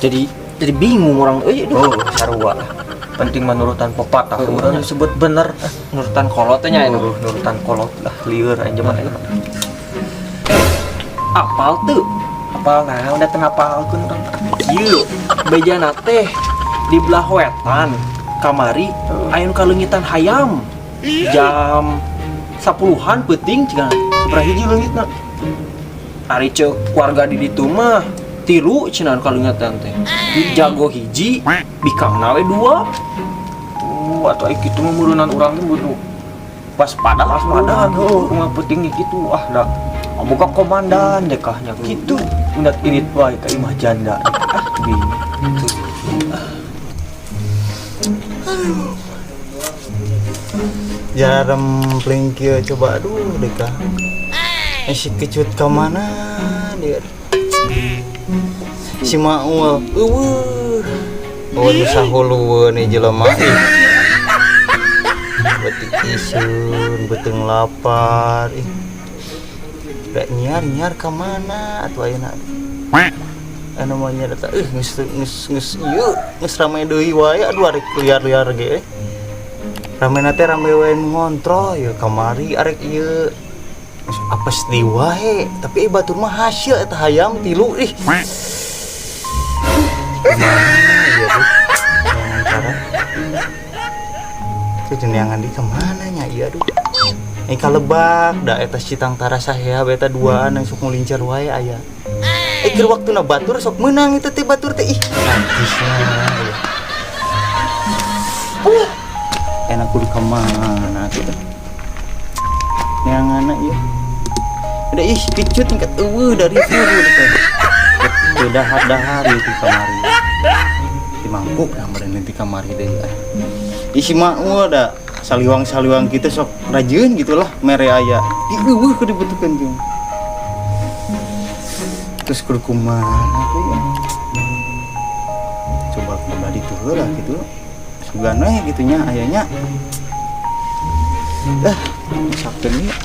Jadi bingung urang euy, aduh. Oh, sarua lah. Penting mah nurutan pepatah. Oh, Urang disebut bener. Nurutan kolot teh nya itu. Oh, nurutan kolot lah, lieur aing zaman ayeuna. Eh, apal tuh? Apal naon da teu ngapalkeun urang. Ieu bejana teh di belah wetan kamari aya nu kaleungitan hayam jam 10-an peuting cenah. Sabaraha hiji leungitna? Ari ceuk keluarga di ditu mah tilu cenah nu kaleungitan teh, jago hiji, bikangna we dua. Oh, atuh ai kitu mah meureunnan urang teh kudu waspada lah, Waspada. heuh, kumaha peuting kitu ah da. Boga komandan dekahnya kitu. Undat irit wae ka imah janda. Ah, bingung. Jarempling kieu coba, aduh deka. Eh, si kecut ka mana dia? Si Maul, eueuh. Oh, nu sahulueun ieu jelema ih. Beuteung iseun, beuteung lapar ih. Da nyiar-nyiar ka mana atuh ayeuna? Anu mah nya eta geus geus geus ieu geus rame deui wae, aduh, arek liar-liar ge. Rame teh rame wae nu ngontrol ya kamari arek ieu. Geus apes deui wae, tapi batur mah hasil eta hayam tilu ih. Kumaha ieu tuh? Neangan cara. Itu neangan di kemana nya ieu, aduh. Ini kalebak da eta si Tangtara sahea eta duaan yang sok ngulincar wae aya. Eh, keur waktuna batur sok meunang itu teh batur teh ih. Najisna ya. Enak kudu ka mana tuh teh. Neanganna ieu. Udah ih kecut tingkat eueuh dari hulu teh. Teu dahar-dahar ieu ti kamari. Di mangkuk nah meureun ti kamari deui ah. Ih, si Maul da saliwang-saliwang kita sok rajin gitulah mere aya. Ih eueuh kudu dibutuhkeun jeung. Terus kudu kumaha tuh ya? Coba coba ditu heula gitu. Sugan we gitu nya ayanya. Ah, misalkan ieu.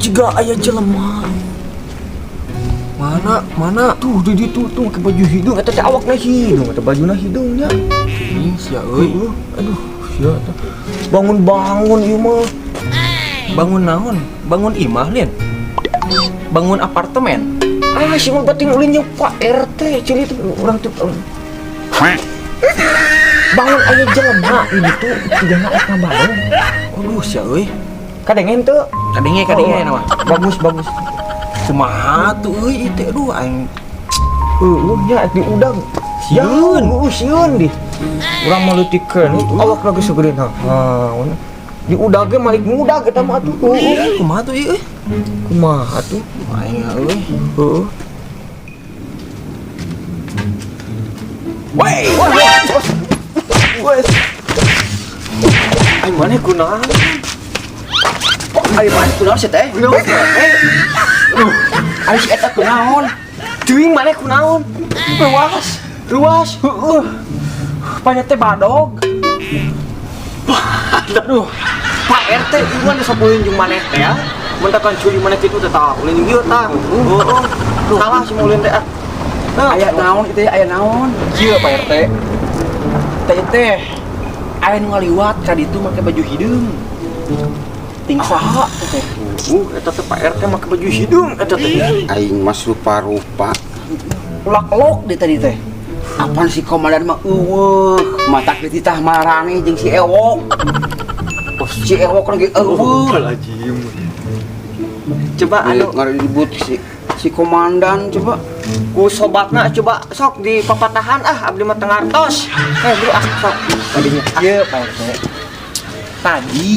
Jiga aya jelema. Mana mana Tuh di ditu tuh ke baju hidung eta teh awakna hidung eta bajuna hidungnya. Ih, sia euy. Heueuh, aduh, sia teh. Bangun-bangun ieu mah. Bangun naon? Bangun imah lin? Bangun apartemen? Ah, si mah bating ulin jeung Pak RT cili teh urang teh. Bangun aya jelema di ditu tigana ek ngabalong. Aduh, sia euy. Kadengen teu? Kadenge kadenge Oh, nama. Bagus bagus. Kumaha tuh euy ieu teh, aduh aing. Heueuh nya ek diudag. Sieun. Heueuh sieun di. Urang mah leutik keneh awak lagi segede nah. Diudag ge malik ngudag eta mah atuh. Heueuh. Kumaha tuh ieu euy? Kumaha tuh? Aing euy. Heueuh. Wey! Wes. Aing maneh kunaon? Aing maneh kunaon sih teh? Kunaon teh? Aduh, aing si eta kunaon? Teuing maneh kunaon? Ruas, Ruas. Heueuh. Panya teh badog. Aduh. Pak RT ieu sok ulin jeung maneh teh ya. Mentakan curi maneh kitu teh tah ulin jeung ieu tah. Heueuh. Salah si ulin teh ah. Nah, Aya naon kitu ya, aya naon? Kieu Pak RT. Teh teh aya nu ngaliwat ka ditu make baju hideung. Ting saha teh? Eta teh Pak RT make baju hideung eta teh. Aing mas rupa-rupa. Ulak-lok di tadi teh. Apaan si komandan mah eueuh, matak dititah marane jeung si Ewok. Oh, si Ewok lagi eueuh. Astagfirullahaladzim. Coba anu Ngaribut si komandan coba. Ku sobatna coba sok di papatahan ah abdi mah teu ngartos. Eh bro ah sok tadinya. Ieu Pak RT. Tadi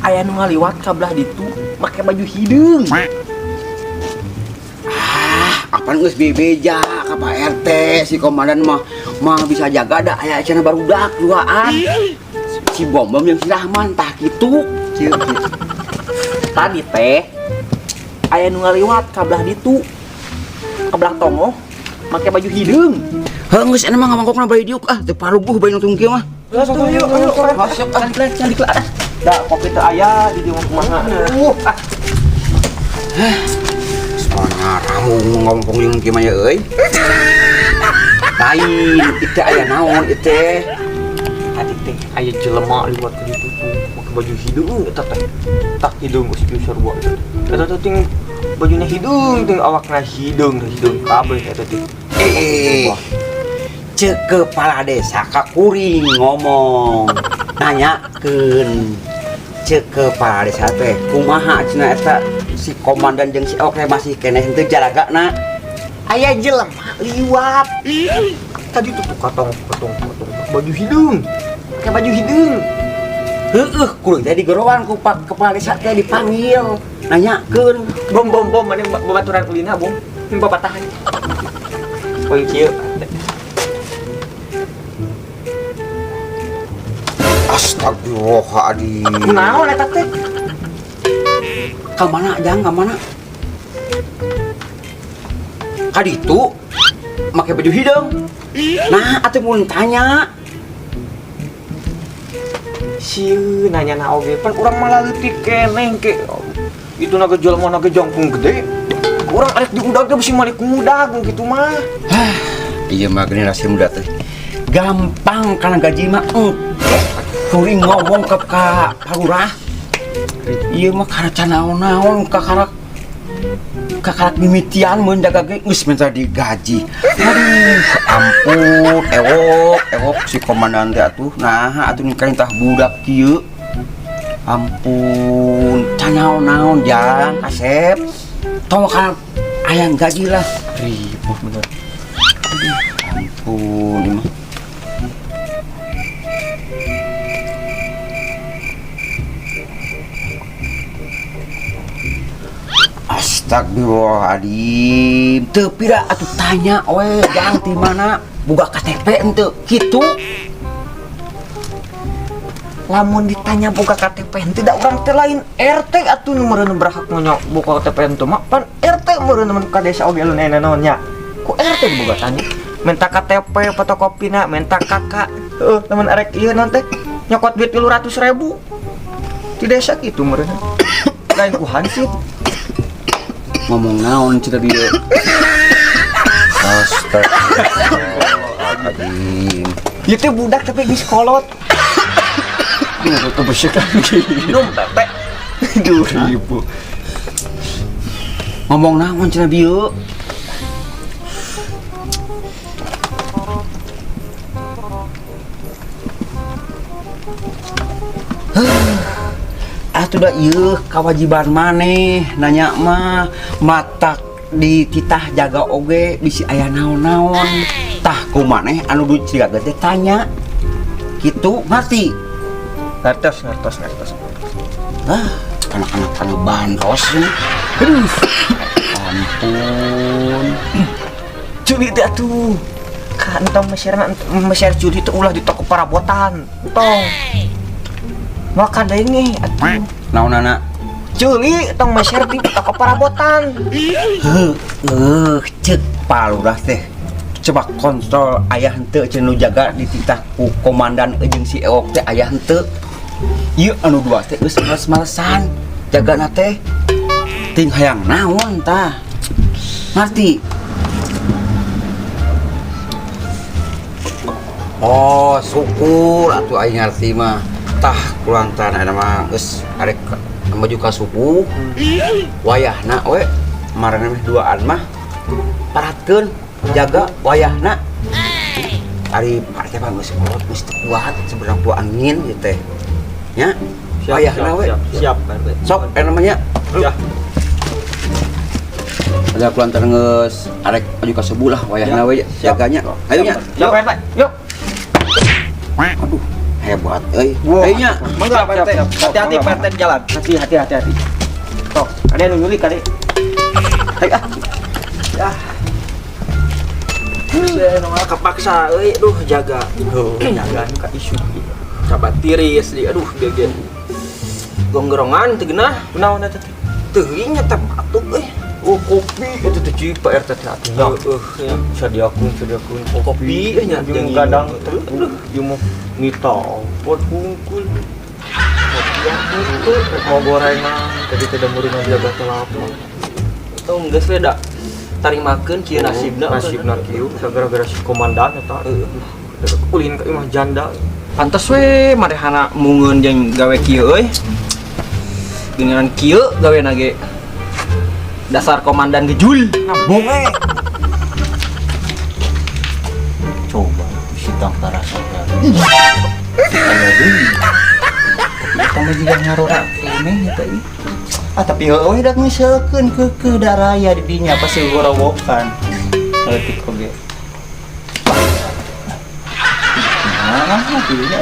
aya nu ngaliwat ka belah ditu make baju hideung. Ah, apaan geus bebeja ka Pak RT si komandan mah mah bisa jaga da aya cenah barudak duaan. Si Bom-bom yang si Rahman tah kitu. Kieu kieu. Tadi teh aya nu ngaliwat ka belah ditu. Ka belah tongoh make baju hideung. Heuh geus enya mah ngamangkokna bari diuk ah teu paruguh bari nungtung kieu mah. Ayo ayo. Masuk ah. Calik lah, calik lah. Da kopi teu aya di dieu mah kumaha. Ah. Soalnya raung ngomong jeung kieu mah ya euy. Lain itu aya naon itu. Tadi teh aya jelema liwat ka ditu tuh make baju hideung eta teh. Tah hideung geus kieu sarua eta teh. Eta teh ting bajuna hideung ting awakna hideung hideung kabeh eta teh. Cek kepala desa ka kuring ngomong nanyakeun cek kepala desa teh kumaha cenah eta si komandan jeung si Oke masih keneh henteu jaragana. Aya jelema liwat. Tadi tuh katong katong katong baju hideung. Pakai baju hideung. Heueuh kuring teh digeroan ku pak kepala desa teh dipanggil nanyakeun. Bom bom bom maneh babaturan ulina bom. Ini papatahan. Poin kieu. Astagfirullahaladzim. Kunaon eta teh? Ka mana jang ka mana? Ka ditu make baju hideung. Nah, atuh mun tanya. Sieun nanya na oge pan urang malah leutik keneh ke. Itu naga jelema naga jangkung gede. Urang arek diudag teh bisi malik ngudag kitu mah. Hah, iya mah generasi muda teh. Gampang kana gaji mah engke. Kuring ngomong ke ka Pak Lurah. Ieu mah karena naon-naon kakarak kakarak mimitian mun jaga ge geus minta digaji. Aduh, ampun, ewok, ewok si komandan teh atuh. Nah, atuh nikah budak kieu. Ampun, can naon-naon jang kasep. Tong kana ayang gaji lah. Ribuh bener. Aduh, ampun ieu mah. Astagfirullahaladzim. Teu pira atuh tanya we jang ti mana boga KTP henteu kitu. Lamun ditanya boga KTP henteu da urang teh lain RT atuh nu meureun berhak nanya boga KTP henteu mah pan RT meureun mun ka desa oge lain naon nya. Ku RT boga tanya minta KTP fotokopina minta KK. Heuh lamun arek ieu naon teh nyokot duit 300.000 di desa kitu meureun. Lain ku hansip. Ngomong naon cita dia. Astagfirullahaladzim. Ieu teh budak tapi geus kolot. Ini tuh bersih lagi. Minum tete. Aduh ribu. Ngomong naon cina bieu. Atuh da ieu kewajiban maneh nanya mah matak dititah jaga oge bisi aya naon-naon. Tah ku maneh anu duit ciga teh tanya. Kitu ngerti? Ngertos, ngertos, ngertos. Ah, anak-anak anu bandros ini. Aduh. Ampun. Culi teh atuh. Ka entong meserna meser culi teh ulah di toko parabotan. Entong. Maka denge atuh. Naonana? Culi tong meser di toko parabotan. Heuh, ceuk Pak Lurah teh. Coba kontrol ayah henteu cenah nu jaga dititah ku komandan jeung si Ewok teh ayah henteu. Ieu anu dua teh geus males-malesan jagana teh. Ting hayang naon tah? Ngerti? Oh, syukur atuh aing ngarti mah. Tah kulantaran eta mah geus arek maju ka subuh. Wayahna we marana meh duaan mah paratkeun jaga wayahna. Ari Pak teh mah geus kolot geus teu kuat seberang ku angin ieu teh. Nya, wayahna we. Siap, Pak RT. Sok eta namanya. Ya. Ada kulantaran geus arek maju ka subuh lah wayahna we jaganya. Ayo nya. Siap, Pak RT. Yuk. Aduh, hebat euy. Wah. Ayo nya. Mangga Pak RT. Hati-hati Pak RT di jalan. Hati hati hati hati. Tok, ada yang nyulik kali. Ayo ah. Ya. Saya nongol kepaksa euy, aduh jaga. Heuh, jaga nu ka isu. Kabat tiris di aduh dia ge. Gonggorongan teu geunah. Kunaon eta teh? Teuing eta batuk euy. Oh, kopi eta teh cik Pak RT teh atuh. Heueuh ya. Sadiakeun sadiakeun Kopi nya jeung jeung gadang minum. teh. Aduh, ieu mah nita pot hungkul. Itu mau gorengan tadi tidak murid jaga telepon. Tong geus we da tarimakeun kieu nasibna. Nasibna kieu gara-gara si komandan eta. Ulin ka imah janda. Pantes we marehana mungeun jeung gawe kieu euy. Geuningan kieu gawe ge. Dasar komandan gejul. Nabung eh. Coba si tang tarasa aya deui. Tapi eta mah jiga ngarora keneh eta ieu. Ah, tapi heueuh we da ngiseulkeun keukeuh da raya di dinya pasti gorowokan. Leutik oge. Nah, kieu nya.